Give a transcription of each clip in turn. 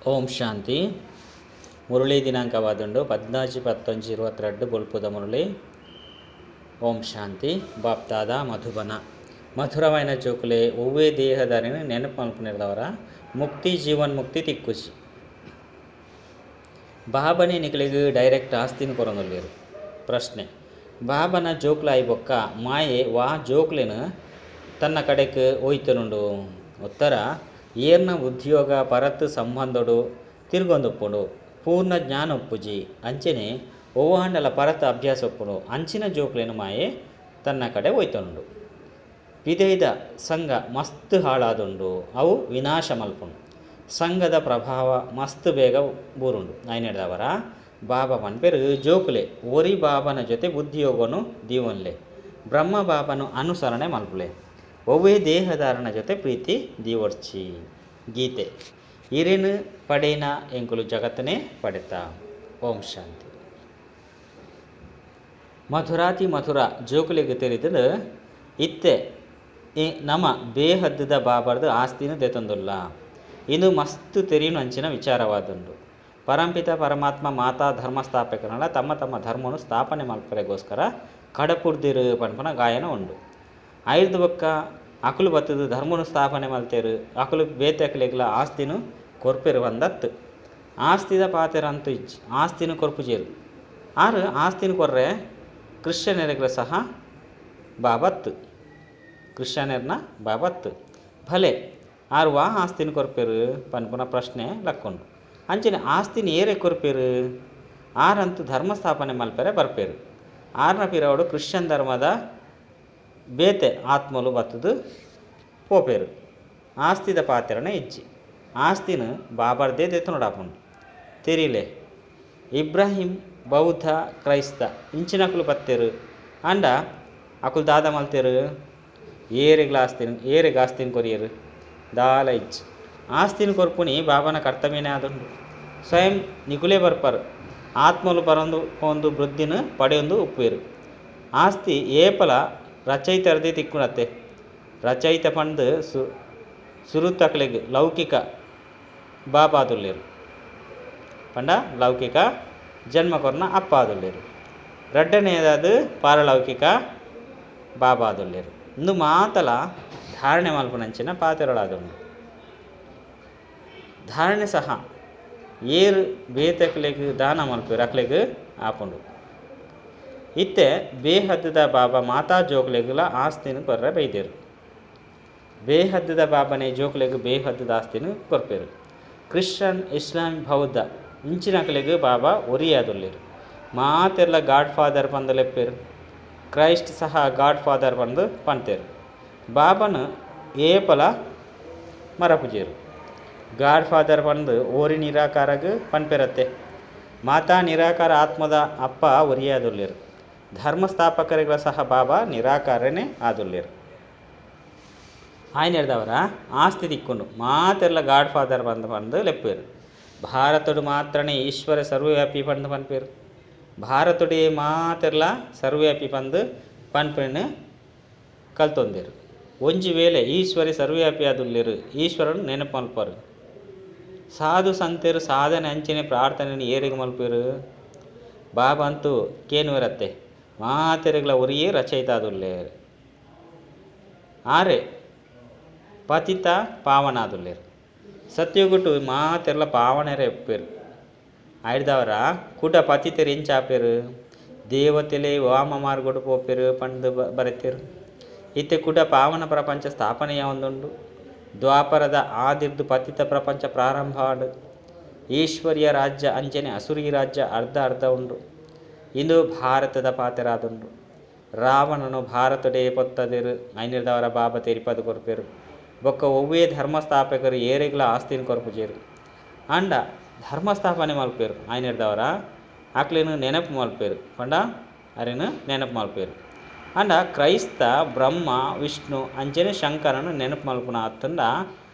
ಓಂ ಶಾಂತಿ. ಮುರಳಿ ದಿನಾಂಕವಾದುಂಡು 14-10-22 ಬೊಲ್ಪುದ ಮುರಳಿ. ಓಂ ಶಾಂತಿ. ಬಾಪ್ದಾದ ಮಧುಬನ ಮಧುರವಾಯಿನ ಜೋಕುಲೆ ಒವ್ವೇ ದೇಹದಾರಿನ ನೆನಪು ಮಲ್ಪುನಿರ್ದವರ ಮುಕ್ತಿ ಜೀವನ್ ಮುಕ್ತಿ ತಿಕ್ಕುಜಿ. ಬಾಬನೆ ನಿಕಲೆಗ್ ಡೈರೆಕ್ಟ್ ಆಸ್ತಿನ ಕೊರೊಂದುಲ್ಲೆರ್. ಪ್ರಶ್ನೆ: ಬಾಬನ ಜೋಕ್ಲಾಯಿ ಬೊಕ್ಕ ಮಾಯೆ ವಾ ಜೋಕ್ಲೆನ್ ತನ್ನ ಕಡೆಕ್ ಒಯ್ತೊನುಂಡು? ಉತ್ತರ: ಏರ್ನ ಬುದ್ಧಿಯೋಗ ಪರತ್ ಸಂಬಂಧೊಡು ತಿರ್ಗೊಂದುಪ್ಪುಂಡು, ಪೂರ್ಣ ಜ್ಞಾನ ಉಪ್ಪುಜಿ, ಅಂಚೆನೆ ಒವ್ವಾಂಡಲ ಪರತ್ ಅಭ್ಯಾಸ ಉಪ್ಪುಂಡು, ಅಂಚಿನ ಜೋಕ್ಲೆನ್ ಮಾಯೆ ತನ್ನ ಕಡೆ ಒಯ್ತೊನುಂಡು. ಪಿದೈದ ಸಂಘ ಮಸ್ತ್ ಹಾಳಾದುಂಡು, ಅವು ವಿನಾಶ ಮಲ್ಪುಂಡು. ಸಂಘದ ಪ್ರಭಾವ ಮಸ್ತ್ ಬೇಗ ಬೂರುಂಡು. ಐನೆಡ್ದವರ ಬಾಬಾ ಪನ್ಪೆರ್ ಜೋಕುಲೆ ಒರಿ ಬಾಬನ ಜೊತೆ ಬುದ್ಧಿಯೋಗನು ದೀವೊನ್ಲೆ, ಬ್ರಹ್ಮ ಬಾಬನು ಅನುಸರಣೆ ಮಲ್ಪುಲೆ, ಒವ್ವೇ ದೇಹಧಾರಣ ಜೊತೆ ಪ್ರೀತಿ ದೀವೊಡ್ಚಿ. ಗೀತೆ ಇರೇನು ಪಡೇನ ಎಂಕುಲು ಜಗತ್ತನೇ ಪಡೆತ. ಓಂ ಶಾಂತಿ. ಮಧುರಾತಿ ಮಧುರ ಜೋಕುಲೆಗ್ ತೆರಿದು ಇತ್ತೆ ನಮ ಬೇಹದ್ದುದ ಬಾಬರ್ದು ಆಸ್ತಿನ ದೆತೊಂದುಲ್ಲ. ಇಂದು ಮಸ್ತ್ ತೆರಿಯುನ ಅಂಚಿನ ವಿಚಾರವಾದುಂಡು. ಪರಂಪಿತ ಪರಮಾತ್ಮ ಮಾತಾ ಧರ್ಮಸ್ಥಾಪಕರನ್ನ ತಮ್ಮ ತಮ್ಮ ಧರ್ಮವನ್ನು ಸ್ಥಾಪನೆ ಮಲ್ಪರೆಗೋಸ್ಕರ ಕಡಪುಡ್ದಿರು ಪನ್ಪುನ ಗಾಯನ ಉಂಡು. ಐರ್ದು ಬೊಕ್ಕ ಅಕುಲು ಬತ್ತದು ಧರ್ಮನು ಸ್ಥಾಪನೆ ಮಲ್ತೇರು, ಅಕುಲು ಬೇತೆ ಅಕುಲೆಗ್ಲ ಆಸ್ತಿನು ಕೊರ್ಪೆರು ಬಂದತ್ತು. ಆಸ್ತಿದ ಪಾತೆರ ಅಂತೂ ಇಜ್ಜಿ, ಆಸ್ತಿನ ಕೊರ್ಪುಜೇರು. ಆರು ಆಸ್ತಿನ ಕೊರ್ರೆ ಕ್ರಿಶ್ಚಿಯನರಿಗ್ಲ ಸಹ ಬಾಬತ್ತು, ಕ್ರಿಶ್ಚಿಯನರ್ನ ಬಾಬತ್ತು ಭಲೆ ಆರು ವಾ ಆಸ್ತಿನ ಕೊರ್ಪೆರು ಪನ್ಪುನ ಪ್ರಶ್ನೆ ಲಕ್ಕೊಂಡು. ಅಂಚನೆ ಆಸ್ತಿನ ಏರೆ ಕೊರ್ಪೆರು? ಆರಂತೂ ಧರ್ಮ ಸ್ಥಾಪನೆ ಮಲ್ಪೆರೆ ಬರ್ಪೇರು. ಆರ್ನ ಪಿರವಡು ಕ್ರಿಶ್ಚಿಯನ್ ಧರ್ಮದ ಬೇತೆ ಆತ್ಮಲು ಬತ್ತದು ಪೋಪೇರು. ಆಸ್ತಿದ ಪಾತೆರನ ಇಜ್ಜಿ, ಆಸ್ತಿನ ಬಾಬರ್ದೇ ದೆತ್ತೊನೊಡಾಪುಂಡು. ತೆರಿಲೆ ಇಬ್ರಾಹಿಂ ಬೌದ್ಧ ಕ್ರೈಸ್ತ ಇಂಚಿನಕುಲು ಬತ್ತೇರು, ಅಂಡ ಅಕುಲು ದಾದ ಮಲ್ತೇರು? ಏರೆಗ್ಲ ಆಸ್ತಿನ ಏರೆಗ್ ಆಸ್ತಿನ ಕೊರಿಯರು? ದಾಲ ಇಜ್ಜಿ. ಆಸ್ತಿನ ಕೊರ್ಪುನಿ ಬಾಬನ ಕರ್ತವ್ಯನೇ ಆದುಂಡು. ಸ್ವಯಂ ನಿಕುಲೇ ಬರ್ಪರು, ಆತ್ಮಲು ಪರೊಂದು ಪೋಂದು ವೃದ್ಧಿನ ಪಡೆಯೊಂದು ಉಪ್ಪುವೆರು. ಆಸ್ತಿ ಏಪಲ ರಚಯಿತರದೇ ತಿಕ್ಕುನತ್ತೆ. ರಚಯಿತ ಪಂದ್ ಸುರುತಕ್ಲೆಗ್ ಲೌಕಿಕ ಬಾಬಾದುಲ್ಲೆರು, ಪಂಡ ಲೌಕಿಕ ಜನ್ಮ ಕೊರ್ನ ಅಪ್ಪ ಆದುಲ್ಲೆರು. ರಡ್ಡನೇದಾದ ಪಾರಲೌಕಿಕ ಬಾಬಾದುಲ್ಲೆರು. ಇಂದು ಮಾತಲ ಧಾರಣೆ ಮಲ್ಪುನಂಚಿನ ಪಾತೆರಳಾದುಂಡು. ಧಾರಣೆ ಸಹ ಏರು ಬೇತಕ್ಲೆಗ್ ದಾನ ಮಲ್ಪೆರು ಅಕ್ಲೆಗ್ ಆಪುಂಡು. ಇತ್ತೆ ಬೇಹದ್ದುದ ಬಾಬಾ ಮಾತಾ ಜೋಕ್ಲೆಗ್ಲ ಆಸ್ತಿನ ಕೊರ್ರೆ ಬೈದೆರು. ಬೇಹದ್ದುದ ಬಾಬನೆ ಜೋಕ್ಲೆಗ್ ಬೇಹದ್ದುದ ಆಸ್ತಿನ ಕೊರ್ಪೆರು. ಕ್ರಿಶ್ಚಿಯನ್ ಇಸ್ಲಾಂ ಬೌದ್ಧ ಇಂಚಿನಕ್ಲೆಗ್ ಬಾಬಾ ಒರಿಯಾದುಲ್ಲೆರು. ಮಾತೆರ್ಲ ಗಾಡ್ ಫಾದರ್ ಪಂದ್ ಲೆಪ್ಪೆರು. ಕ್ರೈಸ್ಟ್ ಸಹ ಗಾಡ್ ಫಾದರ್ ಪಂದ್ ಪಂತೇರು. ಬಾಬನ ಏಪಲ ಮರಪುಜೇರು. ಗಾಡ್ ಫಾದರ್ ಪಂದ್ ಓರಿ ನಿರಾಕಾರಗ್ ಪನ್ಪೆರತ್ತೆ. ಮಾತಾ ನಿರಾಕಾರ ಆತ್ಮದ ಅಪ್ಪ ಒರಿಯಾದುಲ್ಲೆರು. ಧರ್ಮಸ್ಥಾಪಕರಿಗಳ ಸಹ ಬಾಬಾ ನಿರಾಕಾರನೇ ಆದುಲ್ಲೆರು. ಆಯ್ನೆರ್ದವರ ಆಸ್ತಿ ತಿಕ್ಕೊಂಡು ಮಾತೆರ್ಲ ಗಾಡ್ ಫಾದರ್ ಪಂದ್ ಪಂದ್ ಲೆಪ್ಪೇರು. ಭಾರತಡು ಮಾತ್ರನೇ ಈಶ್ವರ ಸರ್ವವ್ಯಾಪಿ ಪಂದ್ ಪನ್ಪೇರು. ಭಾರತುಡೇ ಮಾತೆರ್ಲ ಸರ್ವವ್ಯಾಪಿ ಪಂದ್ ಪನ್ಪೆನು ಕಲ್ತೊಂದೇರು. ಒಂಜಿ ವೇಳೆ ಈಶ್ವರಿ ಸರ್ವವ್ಯಾಪಿ ಆದುಲ್ಲೆರು, ಈಶ್ವರನು ನೆನಪು ಮಲ್ಪರು. ಸಾಧು ಸಂತೆರು ಸಾಧನೆ ಅಂಚನೆ ಪ್ರಾರ್ಥನೆ ಏರೆಗ್ ಮಲ್ಪೇರು? ಬಾಬಾ ಅಂತೂ ಕೇನುವರತ್ತೆ ಮಾತೆರೆಗ್ಲ ಒರಿಯೇ ರಚಯಿತ ಆದುಲ್ಲೇರು. ಆರೆ ಪತಿತ ಪಾವನಾದುಲ್ಲೇರು. ಸತ್ಯುಗುಟ್ಟು ಮಾತೆರ್ಲ ಪಾವನರೇ ಉಪ್ಪೇರು. ಆಯ್ದವರ ಕುಡ ಪತಿತೆರು ಎಂಚಾಪೇರು? ದೇವತೆಲೆ ವಾಮ ಮಾರ್ಗೊಡು ಪೋಪೇರು ಪಂದ್ ಬರೆತೇರು. ಇತ್ತೆ ಕುಡ ಪಾವನ ಪ್ರಪಂಚ ಸ್ಥಾಪನೆಯ ಒಂದುಂಡು. ದ್ವಾಪರದ ಆದಿರ್ದು ಪತಿತ ಪ್ರಪಂಚ ಪ್ರಾರಂಭ ಆಂಡ್. ಈಶ್ವರ್ಯ ರಾಜ್ಯ ಅಂಚನೆ ಅಸುರಿ ರಾಜ್ಯ ಅರ್ಧ ಅರ್ಧ ಉಂಡು. ಇಂದು ಭಾರತದ ಪಾತೆರಾದುಂಡು. ರಾವಣನು ಭಾರತಡೇ ಪೊತ್ತದಿರು ಐನಿರ್ದವರ ಬಾಬಾ ತೆರಿಪದು ಕೊರ್ಪೆರು. ಬೊಕ್ಕ ಒವ್ವೇ ಧರ್ಮಸ್ಥಾಪಕರು ಏರೆಗ್ಲ ಆಸ್ತಿನ ಕೊರ್ಪುಜೇರು. ಅಂಡ ಧರ್ಮಸ್ಥಾಪನೆ ಮಲ್ಪೇರು. ಐನಿರ್ದವರ ಅಕ್ಲೆನ್ ನೆನಪು ಮಲ್ಪೇರು, ಪಂಡ ಅರೆನ್ ನೆನಪು ಮಲ್ಪೇರು. ಅಂಡ ಕ್ರೈಸ್ತ ಬ್ರಹ್ಮ ವಿಷ್ಣು ಅಂಚನೆ ಶಂಕರನು ನೆನಪು ಮಲ್ಪುನ ಅತ್ತಂಡ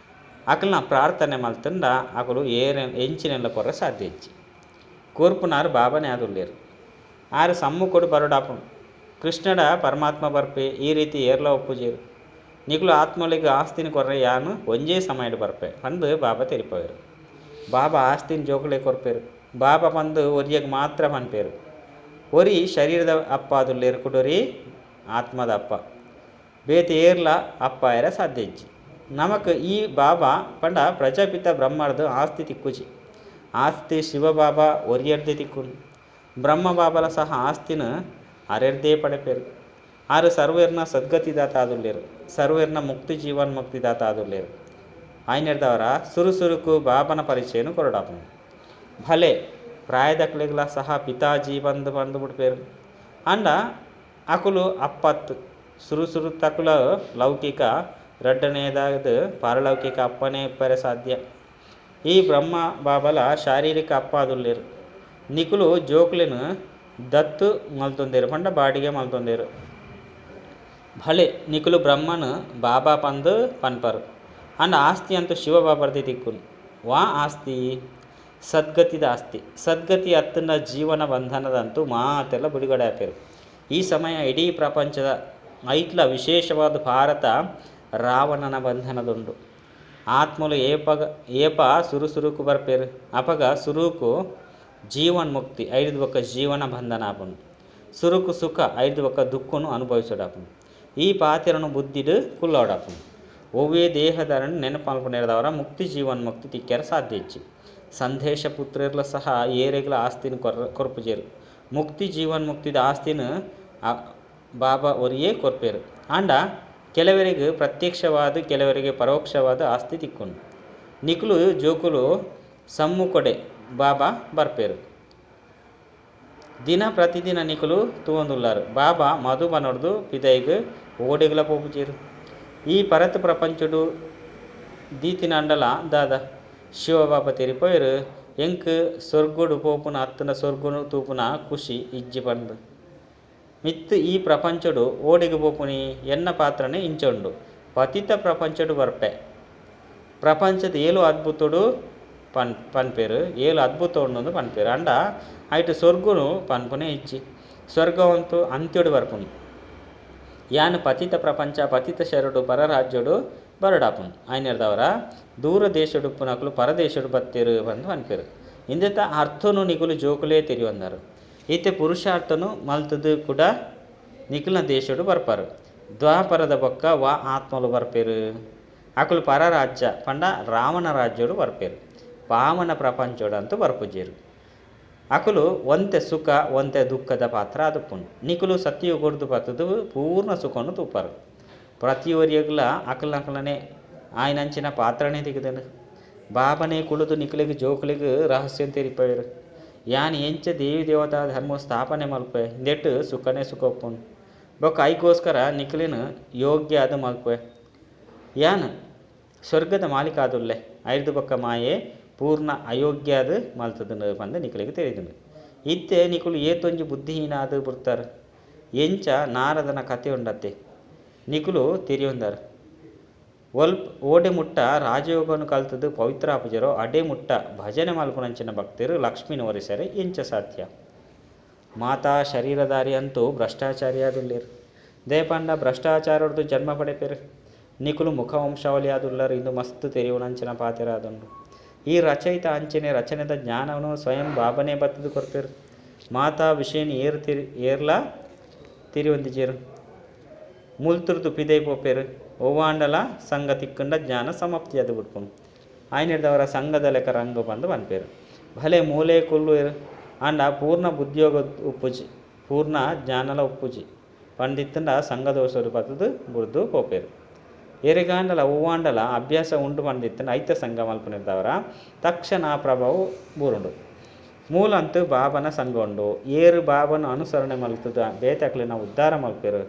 ಅಕಲ್ನ ಪ್ರಾರ್ಥನೆ ಮಲ್ತಂಡ ಅಕುಲು ಏರೆ ಎಂಚಿನೆಲ್ಲ ಕೊರ್ರೆ ಸಾಧ್ಯ ಇಜ್ಜಿ. ಕೊರ್ಪುನಾರು ಬಾಬನೇ ಆದುಲ್ಲೇರು. ಆರು ಸಮ್ಮುಖಡು ಬರೋಡಾಪುಂಡು. ಕೃಷ್ಣಡ ಪರಮಾತ್ಮ ಬರ್ಪೆ ಈ ರೀತಿ ಏರ್ಲ ಒಪ್ಪುಜೇರು. ನಿಕುಲು ಆತ್ಮಲಿಗೆ ಆಸ್ತಿನ ಕೊರ್ರೆ ಯಾನು ಒಂಜೇ ಸಮಯಡ್ ಬರ್ಪೆ ಪಂದ್ ಬಾಬಾ ತೆರಿಪವೇರು. ಬಾಬಾ ಆಸ್ತಿನ ಜೋಕುಲೆ ಕೊರ್ಪೇರು. ಬಾಬಾ ಪಂದು ಒರಿಯಗ್ ಮಾತ್ರ ಪನ್ಪೇರು. ಒರಿ ಶರೀರದ ಅಪ್ಪ ಆದುಲ್ಲೇರು, ಕುಡೊರಿ ಆತ್ಮದ ಅಪ್ಪ. ಬೇತೆ ಏರ್ಲ ಅಪ್ಪ ಆಯರ ಸಾಧ್ಯ ಇಜ್ಜಿ. ನಮಕ್ ಈ ಬಾಬಾ ಪಂಡ ಪ್ರಜಾಪಿತ ಬ್ರಹ್ಮರ್ದು ಆಸ್ತಿ ತಿಕ್ಕುಜಿ. ಆಸ್ತಿ ಶಿವಬಾಬಾ ಒರಿಯರ್ದೆ ತಿಕ್ಕುನು. ಬ್ರಹ್ಮ ಬಾಬಲ ಸಹ ಆಸ್ತಿನ ಅರೆರ್ದೇ ಪಡೆಪೇರು. ಆರು ಸರ್ವೇರ್ನ ಸದ್ಗತಿದಾತ ಆದುಲ್ಲೇರು, ಸರ್ವೇರ್ನ ಮುಕ್ತಿ ಜೀವನ್ ಮುಕ್ತಿದಾತ ಆದುಲ್ಲೇರು. ಆಯ್ನೆರ್ದವರ ಸುರು ಸುರುಕು ಬಾಬನ ಪರಿಚಯನು ಕೊರಡಾಪುನು. ಭಲೆ ಪ್ರಾಯದಕ್ಲೆಗ್ಲ ಸಹ ಪಿತಾಜಿ ಬಂದು ಬಂದು ಬಿಡ್ಪೇರು. ಅಂಡ ಅಕುಲು ಅಪ್ಪತ್ತು ಸುರು ಸುರು ತಕುಲ ಲೌಕಿಕ ರಡ್ಡನೇದಾದ ಪಾರಲೌಕಿಕ ಅಪ್ಪನೇ ಇಪ್ಪರೆ ಸಾಧ್ಯ. ಈ ಬ್ರಹ್ಮ ಬಾಬಲ ಶಾರೀರಿಕ ಅಪ್ಪ ಆದುಲ್ಲೇರು. ನಿಕುಲು ಜೋಕ್ಲೆನು ದತ್ತು ಮಲ್ತೊಂದೇರು ಪಂಡ ಬಾಡಿಗೆ ಮಲ್ತೊಂದೇರು. ಭಲೆ ನಿಕುಲು ಬ್ರಹ್ಮನು ಬಾಬಾ ಪಂದು ಪನ್ಪರು. ಅಂಡ ಆಸ್ತಿ ಅಂತೂ ಶಿವಬಾಬರ್ದಿ ತಿಕ್ಕುನು. ವಾ ಆಸ್ತಿ ಸದ್ಗತಿದ ಆಸ್ತಿ. ಸದ್ಗತಿ ಅತ್ತನ ಜೀವನ ಬಂಧನದಂತೂ ಮಾತೆಲ್ಲ ಬಿಡುಗಡೆ ಆಪೇರು. ಈ ಸಮಯ ಇಡೀ ಪ್ರಪಂಚದ ಐಟ್ಲ ವಿಶೇಷವಾದ ಭಾರತ ರಾವಣನ ಬಂಧನದುಂಡು. ಆತ್ಮಲು ಏಪ ಸುರು ಸುರುಕು ಬರ್ಪೇರು. ಅಪಗ ಸುರುಕು ಜೀವನ್ ಮುಕ್ತಿ ಐದು ಬೊಕ್ಕ ಜೀವನ ಬಂಧನ ಆಪುನು. ಸುರುಕು ಸುಖ ಐದು ಬೊಕ್ಕ ದುಃಖನು ಅನುಭವಿಸೋಡಾಪುನು. ಈ ಪಾತಿರನು ಬುದ್ಧಿಡು ಕುಲ್ಲೋಡಾಪುನು. ಒವ್ವೇ ದೇಹದಾರನ್ನು ನೆನಪಲ್ಪನೇರ್ದವರ ಮುಕ್ತಿ ಜೀವನ್ ಮುಕ್ತಿ ತಿಕ್ಕ್ಯಾರ ಸಾಧ್ಯ ಇಜ್ಜಿ. ಸಂದೇಶ ಪುತ್ರರ್ಲ ಸಹ ಏರೆಗ್ಲ ಆಸ್ತಿನ ಕೊರ್ಪುಜೇರು. ಮುಕ್ತಿ ಜೀವನ್ ಮುಕ್ತಿದ ಆಸ್ತಿನ ಬಾಬಾ ಒರಿಯೇ ಕೊರ್ಪೇರು. ಆಂಡ ಕೆಲವರಿಗೆ ಪ್ರತ್ಯಕ್ಷವಾದ ಕೆಲವರಿಗೆ ಪರೋಕ್ಷವಾದ ಆಸ್ತಿ ತಿಕ್ಕುನು. ನಿಕುಲು ಜೋಕುಲು ಸಮ್ಮುಕೊಡೆ ಬಾಬಾ ಬರ್ಪೇರು. ದಿನ ಪ್ರತಿದಿನ ನಿಕುಲು ತೂವೊಂದುಲ್ಲಾರು. ಬಾಬಾ ಮಧುಬನೊಡ್ದು ಪಿದೈಗ್ ಓಡೆಗ್ಲ ಪೋಪುಜೇರು. ಈ ಪರತ್ ಪ್ರಪಂಚಡು ದೀತಿನಂಡಲ ದಾದ ಶಿವಬಾಬಾ ತೆರಿಪೋಯರು ಎಂಕ್ ಸ್ವರ್ಗುಡು ಪೋಪುನ ಅತ್ತನ ಸ್ವರ್ಗುನು ತೂಪುನ ಖುಷಿ ಇಜ್ಜಿ ಪಂದು. ಮಿತ್ತು ಈ ಪ್ರಪಂಚಡು ಓಡೆಗ್ ಪೋಪುನಿ ಎನ್ನ ಪಾತ್ರನೇ ಇಂಚೊಂಡು. ಪತಿತ ಪ್ರಪಂಚಡು ಬರ್ಪೆ. ಪ್ರಪಂಚದ ಏಳು ಅದ್ಭುತಡು ಪನ್ಪೇರು, ಏಳು ಅದ್ಭುತ ಉಂಡು ಪನ್ಪೇರು. ಅಂಡ ಐಟ್ ಸ್ವರ್ಗುನು ಪನ್ಪುನೇ ಇಜ್ಜಿ. ಸ್ವರ್ಗವಂತೂ ಅಂತ್ಯಡು ಬರ್ಪುನಿ. ಯಾನ್ ಪತಿತ ಪ್ರಪಂಚ ಪತಿತ ಶರಡು ಪರರಾಜ್ಯಡು ಬರಡಾಪುನು. ಆಯ್ನೆರ್ದವರ ದೂರ ದೇಶಡುಪ್ಪುನಕುಲು ಪರದೇಶಡು ಬತ್ತೇರು ಪಂದು ಪನ್ಪೇರು. ಇಂದೆತ ಅರ್ಥನು ನಿಕುಲು ಜೋಕುಲೇ ತೆರಿಯೊಂದಾರು. ಈತೆ ಪುರುಷಾರ್ಥನು ಮಲ್ತದು ಕೂಡ ನಿಕುಲ್ನ ದೇಶಡು ಬರ್ಪಾರು. ದ್ವಾಪರದ ಬೊಕ್ಕ ವಾ ಆತ್ಮಲು ಬರ್ಪೇರು. ಅಕುಲು ಪರರಾಜ್ಯ ಪಂಡ ರಾವಣ ರಾಜ್ಯಡು ಬರ್ಪೇರು. ಪಾವನ ಪ್ರಪಂಚಡು ಅಂತೂ ಬರ್ಪುಜೇರು. ಅಕುಲು ಒಂತೆ ಸುಖ ಒಂತೆ ದುಃಖದ ಪಾತ್ರ ಆದುಪ್ಪುನು. ನಿಕುಲು ಸತ್ಯಯುಗಡ್ದು ಬತ್ತದು ಪೂರ್ಣ ಸುಖವನ್ನು ತೂಪಾರು. ಪ್ರತಿಯೊರಿಯಗ್ಲ ಅಕಲ್ನಕಲನೆ ಆಯ್ನಂಚಿನ ಪಾತ್ರನೇ ತೆಗೆದನು. ಬಾಬನೇ ಕುಳಿದು ನಿಕುಲಿಗೆ ಜೋಕುಲಿಗೆ ರಹಸ್ಯ ತೆರಿಪೇರು. ಯಾನ್ ಎಂಚ ದೇವಿ ದೇವತಾ ಧರ್ಮ ಸ್ಥಾಪನೆ ಮಲ್ಪೆ ಇಂದೆಟ್ಟು ಸುಖನೇ ಸುಖ ಒಪ್ಪುನು. ಬೊಕ್ಕ ಐಕೋಸ್ಕರ ನಿಕುಲಿನ ಯೋಗ್ಯ ಅದು ಮಲ್ಪೆ. ಯಾನ್ ಸ್ವರ್ಗದ ಮಾಲೀಕ ಆದುಲ್ಲೆ ಐದು ಬೊಕ್ಕ ಮಾಯೆ ಪೂರ್ಣ ಅಯೋಗ್ಯ ಅದು ಮಲ್ತದನು ಪಂದು ನಿಕುಲಿಗೆ ತೆರಿದನು. ಇತ್ತೆ ನಿಕುಲು ಏತೊಂಜಿ ಬುದ್ಧಿಹೀನ ಅದು ಬಿಡ್ತಾರೆ. ಎಂಚ ನಾರದನ ಕತೆ ಉಂಡತ್ತೆ ನಿಕುಲು ತೆರಿಯೊಂದಾರು. ಓಡೆ ಮುಟ್ಟ ರಾಜಯೋಗವನ್ನು ಕಲ್ತದ್ದು ಪವಿತ್ರ ಆಪುಜರೋ ಅಡೆ ಮುಟ್ಟ ಭಜನೆ ಮಲ್ಪುನಂಚಿನ ಭಕ್ತರು ಲಕ್ಷ್ಮೀನ ಒರಿಸರೆ ಎಂಚ ಸಾಧ್ಯ. ಮಾತಾ ಶರೀರಧಾರಿ ಅಂತೂ ಭ್ರಷ್ಟಾಚಾರಿ ಆದುಲ್ಲೇರು. ದೇಪಂಡ ಭ್ರಷ್ಟಾಚಾರದ್ದು ಜನ್ಮ ಪಡೆಪೇರು. ನಿಕುಲು ಮುಖವಂಶಾವಳಿ ಆದುಲ್ಲರು. ಇಂದು ಮಸ್ತ್ ತೆರಿಯುವನಂಚಿನ ಪಾತೆರ ಆದುಂಡು. ಈ ರಚಯಿತ ಅಂಚನೆ ರಚನೆದ ಜ್ಞಾನವನ್ನು ಸ್ವಯಂ ಬಾಬನೇ ಬತ್ತದು ಕೊರ್ಪೇರು. ಮಾತಾ ವಿಷಯನ ಏರ್ಲ ತಿರಿಯೊಂದಿಜೇರು. ಮುಲ್ತುರ್ದು ಪಿದೈ ಪೋಪೇರು. ಒವ್ವಾಂಡಲ ಸಂಘ ತಿಕ್ಕಂಡ ಜ್ಞಾನ ಸಮಾಪ್ತಿ ಅದು ಬಿಡ್ಪುನು. ಆಯ್ನೆರ್ದವರ ಸಂಘದ ಲೆಕ್ಕ ರಂಗು ಬಂದು ಪನ್ಪೇರು. ಭಲೆ ಮೂಲೆ ಕುಲ್ಲು ಆಂಡ ಪೂರ್ಣ ಬುದ್ಧಿಯೋಗ ಉಪ್ಪುಜಿ, ಪೂರ್ಣ ಜ್ಞಾನಲ ಉಪ್ಪುಜಿ ಪಂಡಿತ್ತಂಡ ಸಂಘದೋಷರು ಬತ್ತದು ಬುಡ್ದು ಪೋಪೇರು. ಎರೆಗಾಂಡಲ ಒವ್ವಾಂಡಲ ಅಭ್ಯಾಸ ಉಂಡು ಪಂಡಿತ್ತಂಡ ಐತ ಸಂಘ ಮಲ್ಪುನಿರ್ದವರ ತಕ್ಷಣ ಆ ಪ್ರಭಾವ ಬೂರುಂಡು. ಮೂಲಂತು ಬಾಬನ ಸಂಘ ಉಂಡು. ಏರು ಬಾಬನ ಅನುಸರಣೆ ಮಲ್ತದ ಬೇತಕ್ಲಿನ ಉದ್ಧಾರ ಮಲ್ಪೇರು.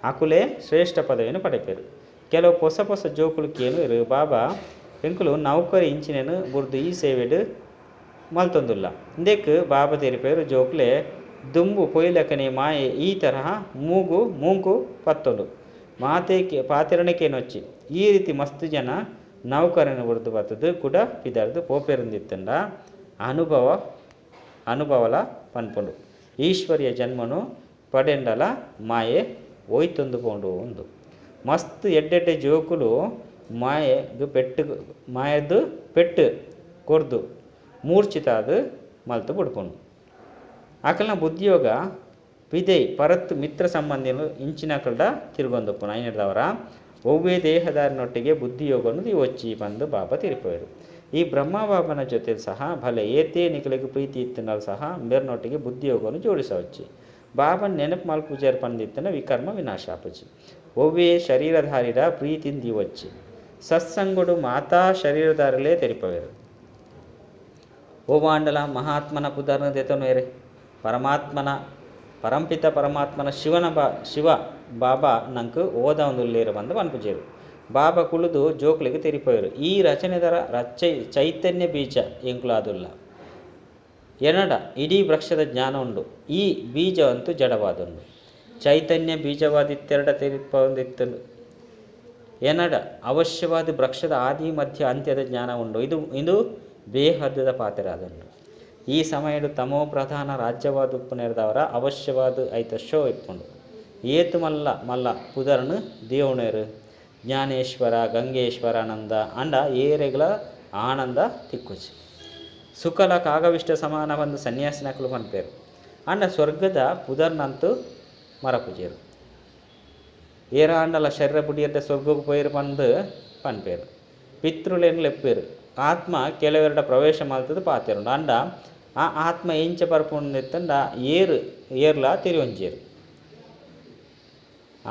ಅಕುಲೇ ಶ್ರೇಷ್ಠ ಪದವಿಯನ್ನು ಪಡೆಪೇರು. ಕೆಲವು ಹೊಸ ಹೊಸ ಜೋಕುಲು ಕೇನು ಇರು ಬಾಬಾ ಎಂಕುಲು ನೌಕರಿ ಇಂಚಿನೇನು ಬುರ್ದು ಈ ಸೇವೆಡು ಮಲ್ತೊಂದುಲ್ಲ. ಇಂದೆಕ್ ಬಾಬಾ ತೆರಿಪೇರು ಜೋಕ್ಲೆ ದುಂಬು ಪೊಯ್ಲಕನೆ ಮಾಯೆ ಈ ತರಹ ಮೂಗು ಪತ್ತೊಂಡು ಮಾತೆ ಪಾತಿರಣಕೇನೊಚ್ಚಿ ಈ ರೀತಿ ಮಸ್ತ್ ಜನ ನೌಕರನ ಬುರ್ದು ಬತ್ತದು ಕೂಡ ಪಿದರ್ದು ಪೋಪೆರಂದಿತ್ತಂಡ ಅನುಭವಲ ಪನ್ಪುಂಡು. ಈಶ್ವರಿಯ ಜನ್ಮನು ಪಡೆಂಡಲ ಮಾಯೆ ಒಯ್ತೊಂದು ಪೋಂಡು ಉಂದು. ಮಸ್ತ್ ಎಡ್ಡೆಡ್ಡೆ ಜೋಕುಲು ಮಾಯೆದು ಪೆಟ್ಟು ಕೊರ್ದು ಮೂರ್ಛಿತಾದ ಮಲ್ತು ಬುಡ್ಪುಂಡು. ಅಕಲ್ನ ಬುದ್ಧಿಯೋಗ ಪಿದೈ ಪರತ್ ಮಿತ್ರ ಸಂಬಂಧಿಲು ಇಂಚಿನಕಲ್ಡ ತಿರುಗೊಂದುಪ್ಪುನು. ಐನೆಡ್ದವರ ಒವ್ವೇ ದೇಹದಾರಿನೊಟ್ಟಿಗೆ ಬುದ್ಧಿಯೋಗನು ದಿವೊಚ್ಚಿ ಪಂದ್ ಬಾಬಾ ತಿರುಪುವೆರು. ಈ ಬ್ರಹ್ಮ ಬಾಬನ ಜೊತೆ ಸಹ ಭಲೆ ಏತೇ ನಿಕಲೆಗ್ ಪ್ರೀತಿ ಇತ್ತಿನಲ್ ಸಹ ಬೇರ್ನೊಟ್ಟಿಗೆ ಬುದ್ಧಿಯೋಗನು ಜೋಡಿಸವಚ್ಚಿ. ಬಾಬನ್ ನೆನಪು ಮಲ್ಪುಜೇರ್ ಪಂದಿತ್ತನ ವಿಕರ್ಮ ವಿನಾಶ ಆಪುಜಿ. ಒವ್ವೇ ಶರೀರಧಾರಿಡ ಪ್ರೀತಿನ್ ದಿವೊಚ್ಚಿ. ಸತ್ಸಂಗುಡು ಮಾತಾ ಶರೀರಧಾರಿಲೇ ತೆರಿಪವೆರು. ಓವಾಂಡಲ ಮಹಾತ್ಮನ ಪುದರ್ನ ದೆತೊನುವೆರೆ. ಪರಮಾತ್ಮನ ಪರಂಪಿತ ಪರಮಾತ್ಮನ ಶಿವನ ಶಿವ ಬಾಬಾ ನಂಕ್ ಓದವೊಂದುಲ್ಲೇರು ಪಂದ್ ಪನ್ಪುಜೆರು. ಬಾಬಾ ಕುಳುದು ಜೋಕ್ಲೆಗ್ ತೆರಿಪವೆರು. ಈ ರಚನೆದರ ರಚೈ ಚೈತನ್ಯ ಬೀಜ ಎಂಕುಲಾದುಲ್ಲ. ಎನಡ ಇಡೀ ವೃಕ್ಷದ ಜ್ಞಾನ ಉಂಡು. ಈ ಬೀಜ ಅಂತೂ ಜಡವಾದುಂಡು. ಚೈತನ್ಯ ಬೀಜವಾದಿತ್ತೆರಡ ತೆರಿಪೊಂದಿತ್ತುಂಡು. ಎನಡ ಅವಶ್ಯವಾದ ವೃಕ್ಷದ ಆದಿ ಮಧ್ಯ ಅಂತ್ಯದ ಜ್ಞಾನ ಉಂಡು. ಇದು ಇದು ಬೇಹದ್ದದ ಪಾತ್ರರಾದುಂಡು. ಈ ಸಮಯಡು ತಮೋ ಪ್ರಧಾನ ರಾಜ್ಯವಾದ ಉಪ್ಪುನೆರ್ದವರ ಅವಶ್ಯವಾದ ಐತ ಶೋ ಇಪ್ಪುಂಡು. ಏತು ಮಲ್ಲ ಮಲ್ಲ ಪುದರ್ನು ದೇವಣೇರು ಜ್ಞಾನೇಶ್ವರ ಗಂಗೇಶ್ವರಾನಂದ ಅಂಡ ಏರೆಗ್ಲ ಆನಂದ ತಿಕ್ಕುಚಿ. ಸುಖಲ ಕಾಗವಿಷ್ಟ ಸಮಾನ ಬಂದು ಸನ್ಯಾಸಿನಕಲು ಪನ್ಪೇರು. ಅಂಡ ಸ್ವರ್ಗದ ಪುದರ್ನಂತೂ ಮರಪುಜೇರು. ಏರಾಂಡಲ ಶರೀರ ಬುಡಿಯರ್ಡ ಸ್ವರ್ಗಕ್ಕೆ ಪೋಯಿರು ಪಂದು ಪನ್ಪೇರು. ಪಿತೃಲೇನು ಲೆಪ್ಪೇರು. ಆತ್ಮ ಕೆಲವೆರಡ ಪ್ರವೇಶ ಮಲ್ತದ ಪಾತೆರುಂಡು. ಅಂಡ ಆ ಆತ್ಮ ಎಂಚ ಪರ್ಪುಂಡಿತ್ತಂಡ ಏರು ಏರ್ಲಾ ತಿರುವಂಜೇರು.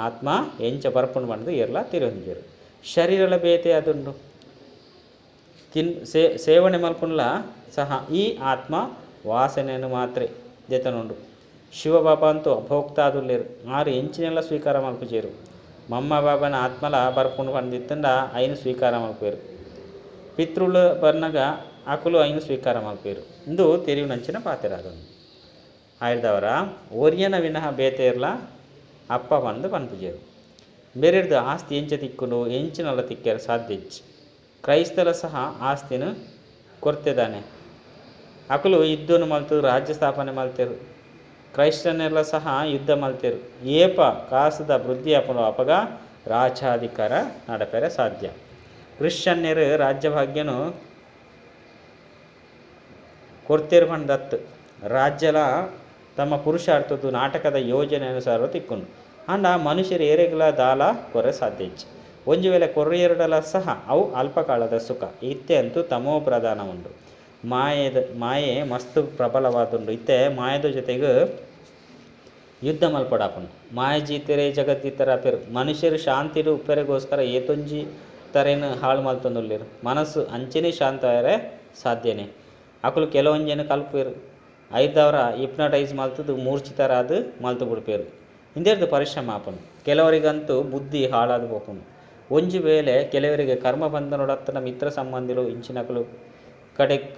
ಆತ್ಮ ಎಂಚ ಪರ್ಪುಂಡು ಪಂಡ್ದು ಏರ್ಲಾ ತಿರುವಂಜೇರು. ಶರೀರಲ ಬೇತೆ ಅದುಂಡು. ಸೇವನೆ ಮಲ್ಪುಂಡ್ಲ ಸಹ ಈ ಆತ್ಮ ವಾಸನೆಯನ್ನು ಮಾತ್ರ ದೆತನುಂಡು. ಶಿವಬಾಬಾ ಅಂತೂ ಅಭೋಕ್ತಾದುಲ್ಲೇರು. ಆರು ಎಂಚಿನೆಲ್ಲ ಸ್ವೀಕಾರ ಮಲ್ಪುಜೇರು. ಮಮ್ಮ ಬಾಬನ ಆತ್ಮಲ ಬರ್ಪುಂಡು ಪಂದಿತ್ತಂಡ ಐನು ಸ್ವೀಕಾರ ಮಲ್ಪೇರು. ಪಿತೃಳು ಬರ್ನಗ ಅಕುಲು ಐನು ಸ್ವೀಕಾರ ಮಲ್ಪೇರು. ಇಂದು ತೆರಿವಿನಂಚಿನ ಪಾತೆರಾದುಂಡು. ಆಯ್ದವರ ಒರಿಯನ ವಿನಃ ಬೇತೆರ್ಲ ಅಪ್ಪ ಪಂದು ಪನ್ಪುಜೇರು. ಬೇರೆರ್ದು ಆಸ್ತಿ ಎಂಚ ತಿಕ್ಕುಂಡು ಎಂಚಿನಲ್ಲ ತಿಕ್ಕರೆ ಸಾಧ್ಯ ಇಜ್ಜಿ. ಕ್ರೈಸ್ತಲ ಸಹ ಆಸ್ತಿನ ಕೊರ್ತೆದಾನೆ. ಅಕುಲು ಯುದ್ಧನು ಮಲ್ತು ರಾಜ್ಯ ಸ್ಥಾಪನೆ ಮಲ್ತೇರು. ಕ್ರೈಸ್ತನೆಲ್ಲ ಸಹ ಯುದ್ಧ ಮಲ್ತೇರು. ಏಪ ಕಾಸದ ವೃದ್ಧಿ ಅಪನು ಅಪಗ ರಾಜಾಧಿಕಾರ ನಡಪೆರೆ ಸಾಧ್ಯ. ಕ್ರಿಶ್ಚಿಯನ್ನರು ರಾಜ್ಯಭಾಗ್ಯನು ಕೊರ್ತೇರು ಪಂಡತ್ತು ರಾಜ್ಯಲ ತಮ್ಮ ಪುರುಷಾರ್ಥದ್ದು ನಾಟಕದ ಯೋಜನೆ ಅನುಸಾರ ತಿಕ್ಕುಂಡು. ಅಂಡ ಮನುಷ್ಯರು ಏರೆಗ್ಲ ದಾಲ ಕೊರೆ ಸಾಧ್ಯ ಇಜ್ಜಿ. ಒಂಜಿ ವೇಳೆ ಕೊರ್ರೆಯರಡಲ ಸಹ ಅವು ಅಲ್ಪಕಾಲದ ಸುಖ. ಇತ್ತೆ ಅಂತೂ ತಮೋ ಪ್ರಧಾನ ಉಂಡು. ಮಾಯೆ ಮಸ್ತ್ ಪ್ರಬಲವಾದುಂಡು. ಇತ್ತೆ ಮಾಯದ ಜೊತೆಗೆ ಯುದ್ಧ ಮಲ್ಪಡಾಪುಂಡು. ಮಾಯ ಜೀತೆರೆ ಜಗತ್ತಿತರ ಪೆರು ಮನುಷ್ಯರು ಶಾಂತಿಡು ಉಪ್ಪೆರೆಗೋಸ್ಕರ ಏತೊಂಜಿ ತರೇನು ಹಾಳು ಮಲ್ತೊಂದುಲ್ಲೇರು. ಮನಸ್ಸು ಅಂಚನೆ ಶಾಂತ ಆಯರೆ ಸಾಧ್ಯನೇ. ಅಕುಲು ಕೆಲವೊಂಜೆನು ಕಲ್ಪೇರು. ಐದವರ ಹಿಪ್ನಟೈಸ್ ಮಲ್ತದು ಮೂರ್ಛಿತರಾದ ಮಲ್ತು ಬಿಡ್ಪೇರು. ಇಂದೆರ್ದು ಪರಿಶ್ರಮ ಆಪುಂಡು. ಕೆಲವರಿಗಂತೂ ಬುದ್ಧಿ ಹಾಳಾದ ಪೋಪುಂಡು. ಒಂಜಿ ವೇಳೆ ಕೆಲವರಿಗೆ ಕರ್ಮ ಬಂಧನೊಡತ್ತನ ಮಿತ್ರ ಸಂಬಂಧಿಲು ಇಂಚಿನಕಲು ಕಡೆಕ್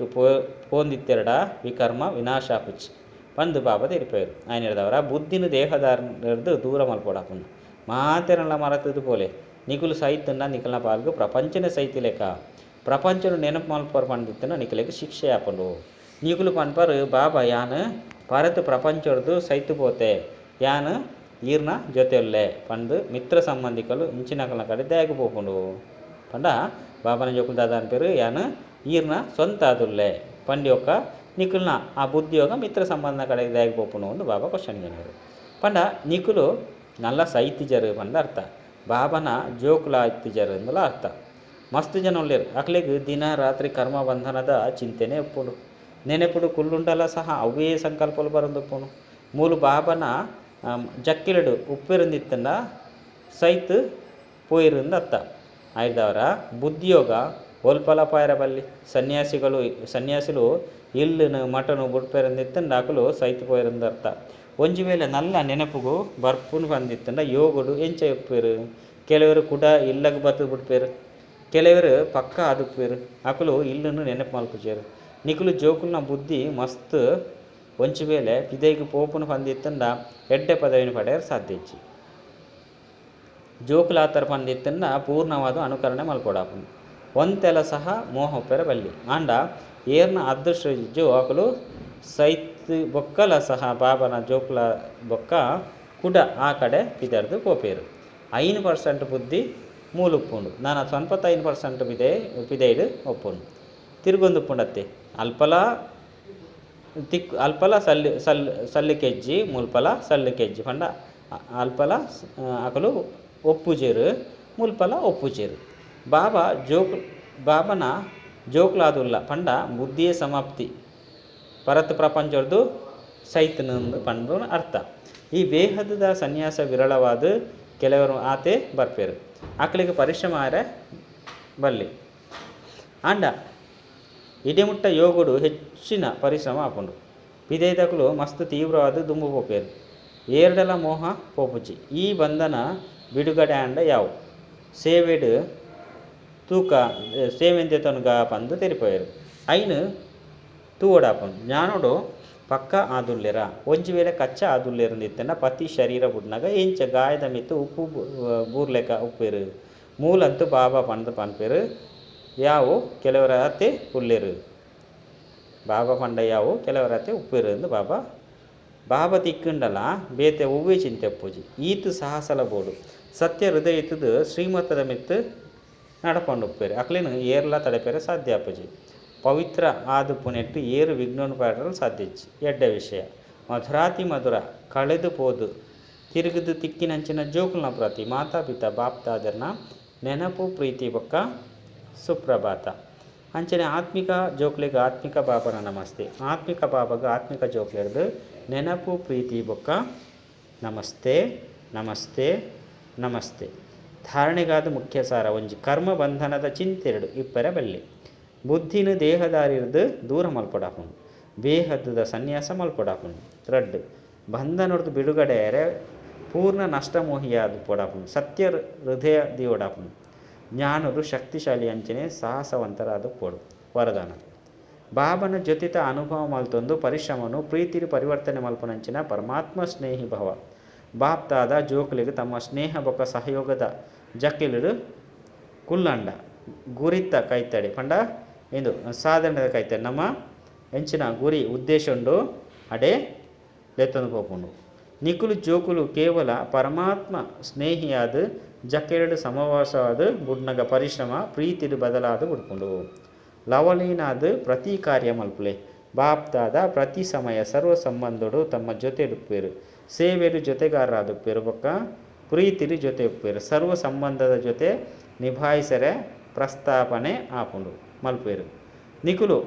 ಪೋಂದಿತ್ತೆರಡ ವಿಕರ್ಮ ವಿನಾಶಾಪುಚಿ ಪಂದು ಬಾಬಾ ತೆರಿಪೇರು. ಆಯ್ನೆಡ್ದವರ ಬುದ್ಧಿನ ದೇಹದಾರರ್ದು ದೂರ ಮಲ್ಪೊಡಾಪುಂಡು. ಮಾತೆರಲ್ಲ ಮರತದು ಪೋಲೆ ನಿಕುಲು ಸೈತನ್ನ ನಿಕಲ್ನ ಪಾಲ್ಗು ಪ್ರಪಂಚನೇ ಸೈತಿಲೇಕ ಪ್ರಪಂಚನು ನೆನಪು ಮಲ್ಪೊರು ಪಂಡಿತ್ತನ ನಿಕಲೆಗ್ ಶಿಕ್ಷೆ ಆಪುಂಡು. ನಿಕುಲು ಪನ್ಪರು ಬಾಬಾ ಯಾನ್ ಭಾರತ ಪ್ರಪಂಚೊರ್ದು ಸೈತು ಪೋತೆ ಯಾನ್ ಈರ್ನ ಜೊತೆಯಲ್ಲೇ ಪಂದು ಮಿತ್ರ ಸಂಬಂಧಿಕಲು ಇಂಚಿನಕಲ್ನ ಕಡೆ ದಾಯೆಗ್ ಪೋಪುಂಡು ಪಂಡ ಬಾಬನ ಜೋಕುಲು ದಾದ ಅನ್ಪೇರು ಯಾನ್ ಈರ್ನ ಸ್ವಂತ ಆದುಲ್ಲೆ ಪಂಡಿಯೊಕ್ಕ ನಿಕುಲ್ನ ಆ ಬುದ್ಧಿಯೋಗ ಮಿತ್ರ ಸಂಬಂಧ ಕಡೆ ದಾಯೆಗ್ ಪೋಪುಂಡು ಅಂದ್ ಬಾಬಾ ಕ್ವಶನ್ ಕೇನುವೆರು. ಪಂಡ ನಿಕುಲು ನಲ್ಲ ಸೈತಿಜರು ಪಂದ್ ಅರ್ಥ. ಬಾಬನ ಜೋಕುಲ ಇತ್ತಿಜರು ಅಂದಲ ಅರ್ಥ. ಮಸ್ತ್ ಜನ ಉಲ್ಲೇರು. ಅಕ್ಲೆಗ್ ದಿನ ರಾತ್ರಿ ಕರ್ಮ ಬಂಧನದ ಚಿಂತೆನೆ ಉಪ್ಪುಂಡು. ನೆನೆಪುಡು ಕುಲ್ಲುಂಡಲ ಸಹ ಅವ್ವೇ ಸಂಕಲ್ಪಲು ಬರೊಂದುಪ್ಪುಂಡು. ಮೂಲು ಬಾಬನ ಜಕ್ಕಿಲಡು ಉಪ್ಪೆರುಂದಿತ್ತಂಡ ಸೈತ್ ಪೋಯಿರುಂದು ಅರ್ಥ. ಆಯ್ದವರ ಬುದ್ಧಿಯೋಗ ಒಲ್ಪಲ ಪಾಯರ ಬಲ್ಲಿ ಸನ್ಯಾಸಿಲು ಇಲ್ಲುನು ಮಟನು ಬುಡ್ಪೆರಂದಿತ್ತಂಡ ಅಕುಲು ಸೈತ್ ಪೋಯಿರುಂದು ಅರ್ಥ. ಒಂಜಿ ವೇಳೆ ನಲ್ಲ ನೆನಪುಗು ಬರ್ಪುನು ಬಂದಿತ್ತಂಡ ಯೋಗಡು ಎಂಚ ಉಪ್ಪೇರು. ಕೆಲವರು ಕುಡ ಇಲ್ಲಗ್ ಬತ್ತು ಬಿಡ್ಪೇರು. ಕೆಲವರು ಪಕ್ಕ ಆದುಪ್ಪೇರು. ಅಕುಲು ಇಲ್ಲುನು ನೆನಪು ಮಲ್ಪುಜೇರು. ನಿಕುಲು ಜೋಕುಲ್ನ ಬುದ್ಧಿ ಮಸ್ತ್ ಒಂಜಿ ವೇಳೆ ಪಿದೈಗ್ ಪೋಪುನು ಪಂದಿತ್ತಂಡ ಎಡ್ಡೆ ಪದವಿನ ಪಡೆಯರ್ ಸಾಧ್ಯ ಇಜ್ಜಿ. ಜೋಕುಲಾತರ ಪಂದಿತ್ತಂಡ ಪೂರ್ಣವಾದ ಅನುಕರಣೆ ಮಲ್ಪೊಡಾಪುಂಡು. ಒಂತೆಲ ಸಹ ಮೋಹ ಉಪ್ಪೆರೆ ಬಲ್ಲಿ. ಆಂಡ ಏರ್ನ ಅದೃಷ್ಟ ಜೋ ಅಕುಲು ಸೈತ್ ಬೊಕ್ಕಲ ಸಹ ಬಾಬನ ಜೋಕುಲ ಬೊಕ್ಕ ಕುಡ ಆ ಕಡೆ ಪಿದರ್ದು ಪೋಪೇರು. 5% ಬುದ್ಧಿ ಮೂಲುಪ್ಪುಂಡು. ನಾನ 95% ಪಿದೈಡು ಒಪ್ಪುಂಡು. ತಿರುಗೊಂದು ಪುಂಡತ್ತೆ. ಅಲ್ಪಲ ತಿಕ್ ಅಲ್ಪಲ ಸಲ್ಲಿ ಸಲ್ ಸಲ್ಲಿಕೆಜ್ಜಿ, ಮುಲ್ಪಲ ಸಲ್ಲಿಕೆಜ್ಜಿ ಪಂಡ ಅಲ್ಪಲ ಅಕುಲು ಒಪ್ಪುಜೆರ್, ಮುಲ್ಪಲ ಒಪ್ಪುಜೆರ್. ಬಾಬಾ ಜೋಕ್ ಬಾಬನ ಜೋಕ್ಲಾದುಲ್ಲ ಪಂಡ ಬುದ್ಧಿಯೇ ಸಮಾಪ್ತಿ ಪರತ್ ಪ್ರಪಂಚೊರ್ದು ಸೈತನ ಪಂಡ ಅರ್ಥ. ಈ ಬೇಹದ್ದ ಸನ್ಯಾಸ ವಿರಳವಾದ, ಕೆಲವರು ಆತೆ ಬರ್ಪೇರು. ಆಕಳಿಗೆ ಪರಿಶ್ರಮ ಆರೆ ಬಲ್ಲಿ. ಆಂಡ ಇಡೆಮುಟ್ಟ ಯೋಗಡು ಹೆಚ್ಚಿನ ಪರಿಶ್ರಮ ಆಪುಂಡು. ಪಿದೈದಕುಲು ಮಸ್ತ್ ತೀವ್ರವಾದ ದುಂಬು ಪೋಪೇರು. ಏರ್ಡಲ ಮೋಹ ಪೋಪುಜಿ. ಈ ಬಂಧನ ಬಿಡುಗಡೆ ಆಂಡ ಯಾವು ಸೇವೆಡ್ ತೂಕ ಸೇವೆಂದೆತೊನ್ಗ ಪಂದ್ ತೆರಿಪೋಯೆರ್. ಐನ್ ತೂವೊಡಾಪುಂಡು. ಜ್ಞಾನೊಡು ಪಕ್ಕ ಆದುಲ್ಲೆರ? ಒಂಜಿ ವೇಳೆ ಕಚ್ಚ ಆದುಲ್ಲೆರ್ ಇತ್ತಂಡ ಪತಿ ಶರೀರ ಬುಡ್ನಗ ಎಂಚ ಗಾಯದ ಮಿತ್ತ್ ಉಪ್ಪು ಬೂರ್ಲೆಕ ಉಪ್ಪೇರು. ಮೂಲಂತು ಬಾಬಾ ಪಂದ್ ಪನ್ಪೆರ್. ಯಾವು ಕೆಲವರಾತೆ ಉಲ್ಲೆರ್. ಬಾಬಾ ಪಂಡ ಯಾವು ಕೆಲವರಾತೆ ಉಪ್ಪೇರು ಅಂದ್ ಬಾಬಾ. ಬಾಬಾ ತಿಕ್ಕುಂಡಲ ಬೇತೆ ಒವ್ವೇ ಚಿಂತೆ ಉಪ್ಪುಜಿ. ಈತ್ ಸಾಹಸಲ ಬೋಡು. ಸತ್ಯ ಹೃದಯ ಇತ್ತುದು ಶ್ರೀಮತದ ಮಿತ್ತ್ ನಡಪೊಂಡು ಉಪ್ಪೇರು. ಅಕ್ಲೆನ್ ಏರ್ಲಾ ತಡೆಪೆರೆ ಸಾಧ್ಯ ಆಪುಜಿ. ಪವಿತ್ರ ಆದ್ ಪುಣೆಟ್ ಏರ್ ವಿಘ್ನನ್ ಪಾಡಲ್ ಸಾಧ್ಯ ಇಜ್ಜಿ. ಎಡ್ಡೆ ವಿಷಯ. ಮಧುರಾತಿ ಮಧುರ ಕಳೆದು ಪೋದು ತಿರುಗುದು ತಿಕ್ಕಿನಂಚಿನ ಜೋಕುಲ್ನ ಪ್ರತಿ ಮಾತಾ ಪಿತಾ ಬಾಪ್ ದಾದರ್ನ ನೆನಪು ಪ್ರೀತಿ ಬೊಕ್ಕ ಸುಪ್ರಭಾತ. ಅಂಚನೆ ಆತ್ಮಿಕ ಜೋಕ್ಲೆಗ್ ಆತ್ಮಿಕ ಬಾಬನ ನಮಸ್ತೆ. ಆತ್ಮಿಕ ಬಾಬಾಗ ಆತ್ಮಿಕ ಜೋಕ್ಲೆರ್ದು ನೆನಪು ಪ್ರೀತಿ ಬೊಕ್ಕ ನಮಸ್ತೆ, ನಮಸ್ತೆ, ನಮಸ್ತೆ. ಧಾರಣೆಗಾದ ಮುಖ್ಯ ಸಾರ. ಒಂಜಿ ಕರ್ಮ ಬಂಧನದ ಚಿಂತೆರಡು ಇಪ್ಪರೆ ಬಲ್ಲಿ. ಬುದ್ಧಿನ ದೇಹದಾರಿರ್ದು ದೂರ ಮಲ್ಪಡಾಪುಂಡು. ಬೇಹದ್ದ ಸನ್ಯಾಸ ಮಲ್ಪಡಾಪುಂಡು. ರಡ್ಡ್ ಬಂಧನೊರ್ದು ಬಿಡುಗಡೆ ಪೂರ್ಣ ನಷ್ಟಮೋಹಿಯಾದ ಪೊಡಾಪುಂಡು. ಸತ್ಯ ಹೃದಯ ದಿಯೋಡಾಪುಂಡು. ಜ್ಞಾನರು ಶಕ್ತಿಶಾಲಿ ಅಂಚನೆ ಸಾಹಸವಂತರಾದ ಪೋಡು. ವರದಾನ. ಬಾಬನ ಜೊತೆತ ಅನುಭವ ಮಲ್ತೊಂದು ಪರಿಶ್ರಮನು ಪ್ರೀತಿಡು ಪರಿವರ್ತನೆ ಮಲ್ಪುನಂಚಿನ ಪರಮಾತ್ಮ ಸ್ನೇಹಿ ಭವ. ಬಾಪ್ತಾದ ಜೋಕ್ಲೆಗ್ ತಮ್ಮ ಸ್ನೇಹ ಬೊಕ್ಕ ಸಹಯೋಗದ ಜಕ್ಕೆಲುಡು ಕುಲ್ಲಂಡ ಗುರಿತ ಕೈತಡೆ ಪಂಡ ಇಂದು ಸಾಧನೆದ ಕೈತಡೆ ನಮ್ಮ ಎಂಚಿನ ಗುರಿ ಉದ್ದೇಶ ಉಂಡು ಅಡೆ ಲೆತ್ತೊಂದು ಪೋಪುಂಡು. ನಿಕುಲು ಜೋಕುಲು ಕೇವಲ ಪರಮಾತ್ಮ ಸ್ನೇಹಿಯಾದ ಜಕ್ಕೆರಡು ಸಮವಾಸವಾದ ಬುಡ್ನಗ ಪರಿಶ್ರಮ ಪ್ರೀತಿಡು ಬದಲಾದ ಬುಡ್ಪುಂಡು. ಲವಲೀನಾದ ಪ್ರತಿ ಕಾರ್ಯ ಮಲ್ಪುಲೆ. ಬಾಪ್ತಾದ ಪ್ರತಿ ಸಮಯ ಸರ್ವ ಸಂಬಂಧಡು ತಮ್ಮ ಜೊತೆ ಉಪ್ಪೇರು. ಸೇವೆಡು ಜೊತೆಗಾರರಾದ ಉಪ್ಪೇರು ಬೊಕ್ಕ ಪ್ರೀತಿಡು ಜೊತೆ ಉಪ್ಪೇರು. ಸರ್ವ ಸಂಬಂಧದ ಜೊತೆ ನಿಭಾಯಿಸರೆ ಪ್ರಸ್ತಾಪನೆ ಆಪುಂಡು ಮಲ್ಪೇರು. ನಿಕುಲು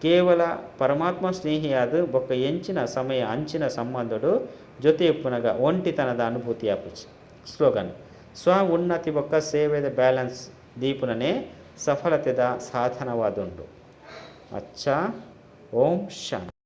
ಕೇವಲ ಪರಮಾತ್ಮ ಸ್ನೇಹಿಯಾದ ಬೊಕ್ಕ ಎಂಚಿನ ಸಮಯ ಅಂಚಿನ ಸಂಬಂಧಡು ಜೊತೆ ಉಪ್ಪುನಗ ಒಂಟಿತನದ ಅನುಭೂತಿ ಆಪುಜಿ. ಸ್ಲೋಗನ್. ಸ್ವ ಉನ್ನತಿ ಬೊಕ್ಕ ಸೇವೆದ ಬ್ಯಾಲೆನ್ಸ್ ದೀಪುನನೆ ಸಫಲತೆದ ಸಾಧನವಾದುಂಡು. ಅಚ್ಚಾ, ಓಂ ಶಾಂತಿ.